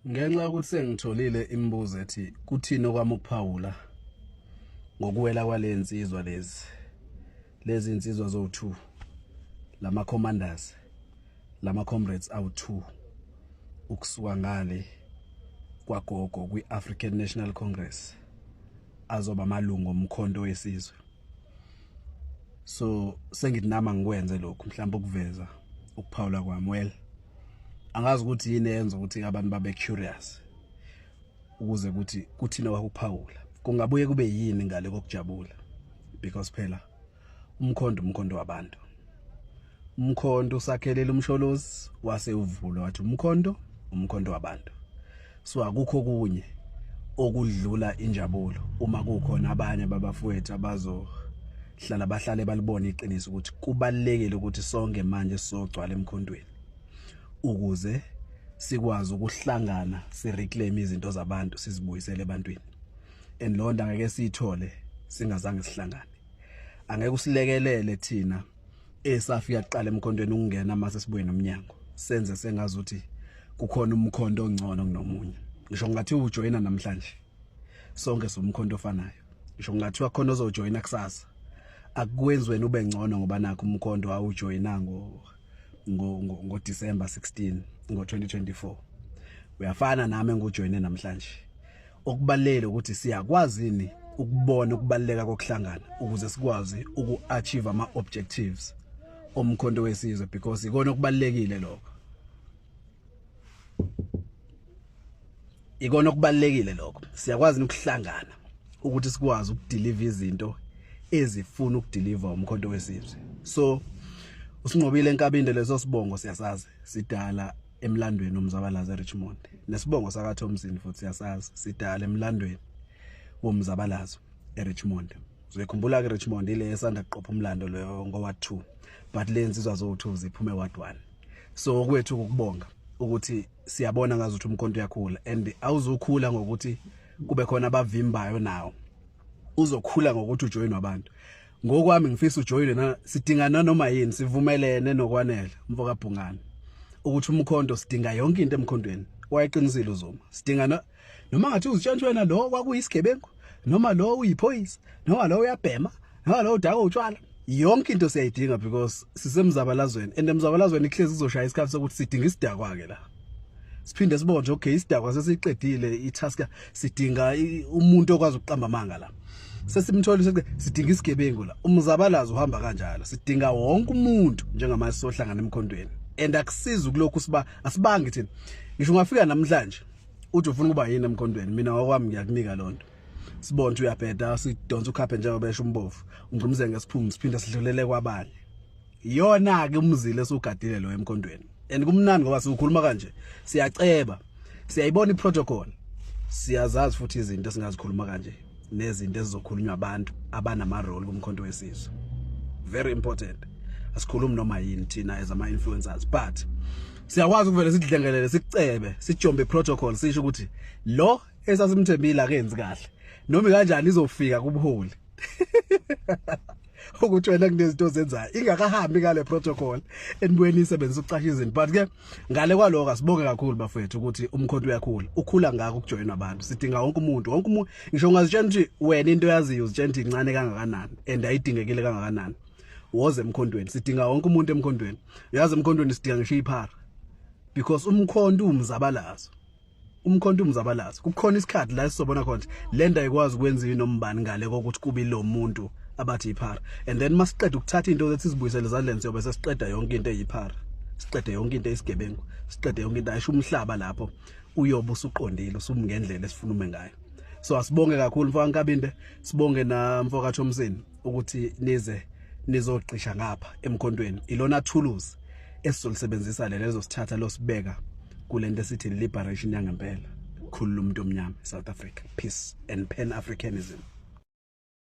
Ngenxa yokuthi sengitholile imibuzo ethi kuthini okwami ukuphawula ngokuwela kwale nsizwa lezi lezi insizwa zowu-2, lama commanders, lama comrades awu-2 ukusuka ngale kwagogo kwi-African National Congress azoba amalungu omkhonto wesizwe. So sengithi nami angikwenze lokhu, mhlawumbe ukuveza ukuphawula kwami. Well, angazi ukuthi yini eyenza ukuthi abantu babe curious ukuze ukuthi kuthina wakuphawula kungabuye kube yini ngale kokujabula, because phela umkhonto umkhonto wabantu, umkhonto usakhelela umsholozi wase uvulwa wathi umkhonto umkhonto wabantu. So akukho kunye okudlula injabulo uma kukhona abanye babafowethu abazohlala bahlale balibone iqiniso ukuthi kubalekile ukuthi sonke manje sizogcwala emkhontweni ukuze sikwazi ukuhlangana sireclaim izinto zabantu sizibuyisele ebantwini. And lo nto angeke siyithole singazange sihlangane. Angeke usilekelele thina esafika kuqala emkhontweni ukungena mase sibuye nomnyango senze sengazuthi kukhona umkhonto ongcono kunomunye. Ngisho ngathi ujoyina namhlanje, sonke somkhonto ofanayo. Ngisho ngathiwa khona ozojoyina kusasa, akukwenzi wena ube ngcono ngoba nakho umkhonto awujoyina ngo December 16 ngo 2024. Uyafana nami engujoyine namhlanje. Okubalulekile ukuthi siyakwazi yini ukubona ukubaluleka kokuhlangana ukuze sikwazi uku-achieve ama-objectives omkhonto wesizwe, because ikona okubalulekile lokho, ikona okubalulekile lokho. Siyakwazi ukuhlangana ukuthi sikwazi ukudeliver izinto ezifuna ukudeliver umkhonto wesizwe. So usinqobile enkabinde, leso sibongo siyasazi, sidala emlandweni womzabalazo eRichmond, nesibongo saka Thompson futhi siyasazi, sidala emlandweni womzabalazo eRichmond. Uzoyikhumbula ke Richmond ile esanda kuqopha umlando leyo ngo ward 2, but le nsizwa zo2 ziphume ward 1. So kwethu ukubonga ukuthi siyabona ngazi ukuthi umkhonto uyakhula, and awuzukhula ngokuthi kube khona abavimbayo nawo, uzokhula ngokuthi ujoin wabantu. Ngokwami ngifisa ujoyine na sidinga nanoma yini, sivumelene nokwanele mfoka Bhungane ukuthi umkhonto sidinga yonke into emkhontweni. Wayeqinisile uZuma, sidinga no, noma ngathi uzitshela wena lo kwakuyisigebengu, noma lo uyiphoyisa, noma lo uyabhema, noma lo udaka utshwala, yonke into siyayidinga because sisemzabalazweni, and emzabalazweni kuhlezi kuzoshaya isikhathi sokuthi sidinga isidakwa ke la. Siphinde sibone nje, okay, isidakwa sesiqedile itask, sidinga umuntu okwazi ukuqamba amanga la, sesimthola, sidinga isigebengu la. Umzabalazo uhamba kanjalo, sidinga wonke umuntu njengamanje sohlangana emkhondweni, and akusizi ukulokhu siba asibangi thina. Ngisho ungafika namhlanje uthi ufuna ukuba yini emkhondweni, mina ngokwami ngiyakunika lonto, sibone ukuthi uyabheda, sidonsa ukhaphe njengoba esho umbovu ungqumze ngesiphungu, siphinde sidlulele kwabanye. Iyona ke umzila esugadile lo emkhondweni, and kumnandi ngoba siukhuluma kanje, siyaceba, siyayibona iprotocol, siyazazi futhi izinto esingazikhuluma kanje nezinto ezizokhulunywa abantu abanama role kumkhonto wesizwe. Very important. Asikhulumi noma yini thina as ama influencers, but siyakwazi ukuvele sidlengelele, sikucebe, sijombe iprotocol, sisho ukuthi lo esasimthembile akenzi kahle, noma kanjani izofika kubuholi ukuthi wena kunezinto ozenzayo ingakahambi ngale protocol enibuyeni isebenzisa ukucasha izinto. But ke ngale kwaloko asibonge kakhulu bafethu ukuthi umkhonto uyakhula, ukhula ngako ukujoyina abantu. Sidinga wonke umuntu, wonke umuntu. Ngisho ungazitshela ukuthi wena into yaziyo uzitshela ukuthi incane kangakanani and ayidingekile kangakanani, woze emkhontweni. Sidinga wonke umuntu emkhontweni. Uyazi, emkhontweni sidinga ngisho iphara, because umkhonto umzabalazo, umkhonto umzabalazo. Kukhona isikhathi la sisobona khona le nto ayikwazi ukwenziwa inombani ngale kokuthi kube lo muntu abathi iphara, and then masiqeda ukuthatha into ethi sizibuyisele ezandleni, siyobe sesiqeda yonke into eyiphara, siqede yonke into eyisigebengu, siqede yonke into ayisho umhlaba lapho uyobe usuqondile usumungendlela esifuna ume ngayo. So asibonge kakhulu mfoka Nkabinde, sibonge na mfoka Thompson ukuthi nize nizogqisha ngapha emkhontweni. Ilona tools esizolisebenzisa lelo ezosithatha losibeka kulento esithi liberation yangempela, khulula umuntu omnyama South Africa, peace and pan Africanism.